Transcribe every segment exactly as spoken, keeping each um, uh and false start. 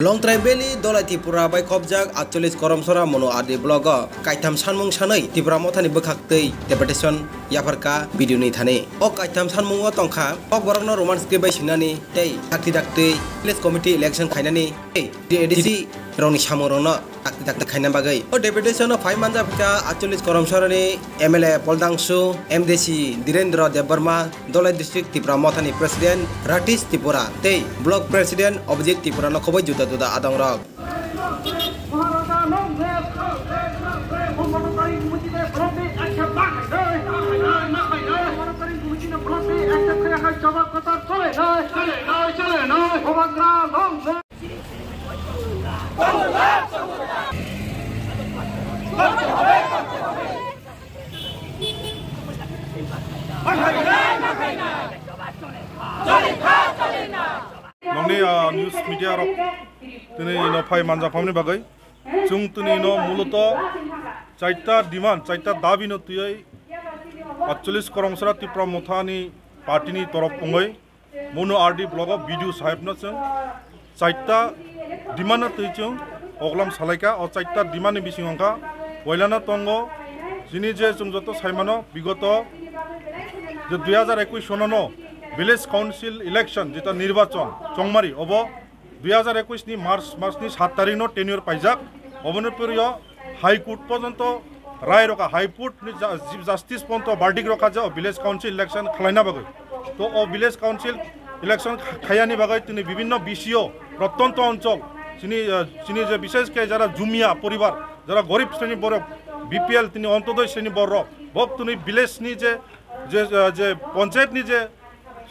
Longtrai Valley Dholai Tripura bai khobjak atchollis Koromsora Monu R D block o kaitham sanmung sanwi Tipra Mothani bwkhak twi deputation yapharkha B D O ni thani. O kaitham sanmungo tongkha Kokborokno Roman script bai swinani tei dakti dakti village committee election khainani tei A D C rokni samungrokno dakti dakti khaina bagwi. O deputation o phai manjak kha atchollis Koromsorani M L A Poldangsu, M D C Dhirendra Debbarma, Dholai District Tipra Mothani President Ratish Tripura tei Block President Abhijit Tripura no khoboi juda juda adongrok. Nongni, ah, news media rok tini ino phai manjak phamni bagwi chwng tini ino muloto chaita demand, chaita dabi no twiwi atchollis Koromsora Tipra Mothani party ni torof wngwi Monu R D block o B D O saheb no chwng chaita demand no twi chwng koklam salaikha. O chaita demand ni bising wngkha, poilano tongo chini je chwng joto saimano bigoto je dui hajar ekwis sono no village council election jeta nirbachon chongmari obo dui hajar ekwis ni March mas ni saat tarik no tenure paijak. Oboni poriyo High Court porjonto rai rokha, High Court ni ja-, Chief Justice porjonto verdict rokha je o village council election khwlaina bagwi. To o village council election kha-, khayani bagwi tini bibhinno B C O, prottonto onchol, chini, eh, chini je bishesh khe jara jumia poribar, jara gorib sreni borok, B P L tini ontodoi sreni borok, bok tini village ni je, je, eh, je panchayat ni je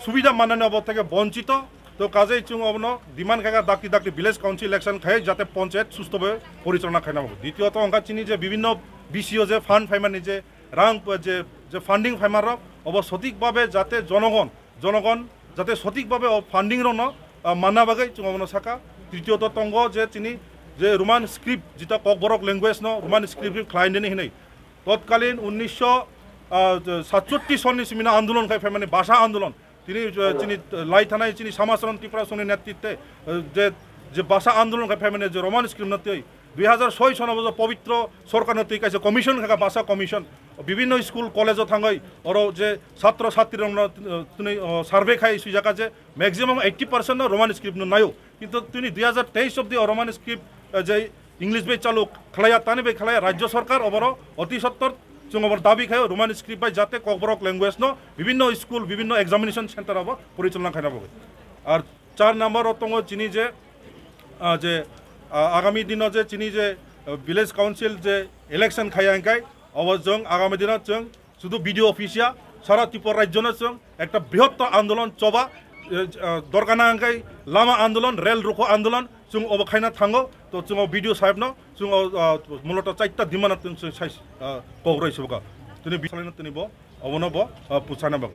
subida manani obo theke bonchito. To kajai chwng obono demand khaikha dakti dakti village council election khai jate panchayat susto bhabe porichalona khaina bagwi. Ditiyot wngkha chini je bibhinno B C O je fund phaimani je rang je, je funding phaimarok obo sothik bhabe jate jonogon, jonogon jate sothik bhabe o funding rokno, ah, manna bagwi chwng obono sakha. Tritiyot tongo je chini je Roman script jeta Kokborok language no Roman script khlainani hinwi. Totkalin unnisho satsotti sonni simina andolon khai phaimani bhasha andolon. Tini, eh, chini, eh, lai thanai chini Samacharan Tripura Songhni netritwe, eh, je, je bhasha andolon khai phaimani je Roman script no twi dui hajar soi sono bo je pobitro sorkar no twi kaisa commission khaikha bhasha commission. Bibhinno school college o thangwi oro je chhatro chhatri rokno, eh, tini, oh, survey khai swijaka je maximum eighty percent no Roman script no naio. Kintu tini dui hajar teis obdi o Roman script, eh, je English bai chalu khlaiya, tani bai khlaiya, Rajya Sarkar oboro oti sottor chwng obor dabi khaio, Roman script bai jate Kokborok language no bibhinno school, bibhinno examination center obo porichalona khaina bagwi. Ar char number o tongo chini je, ah, je, ah, agami dino je chini je, ah, village council je election khaiya hingkai, obo chwng agami dino chwng Sudu B D O office ya, sara Tripura rajyo no chwng ekta brihottor andolon choba, eh, eh, dorkar na hingkai lama andolon, rel rukho andolon, chwng obo khaina thango, to chwng o B D O saheb no, chwng o, ah, muloto chaita demand no chwng sai, ah, kok roi subaka. Tini bisalai no tini bo, obono bo, ah, puchana bag.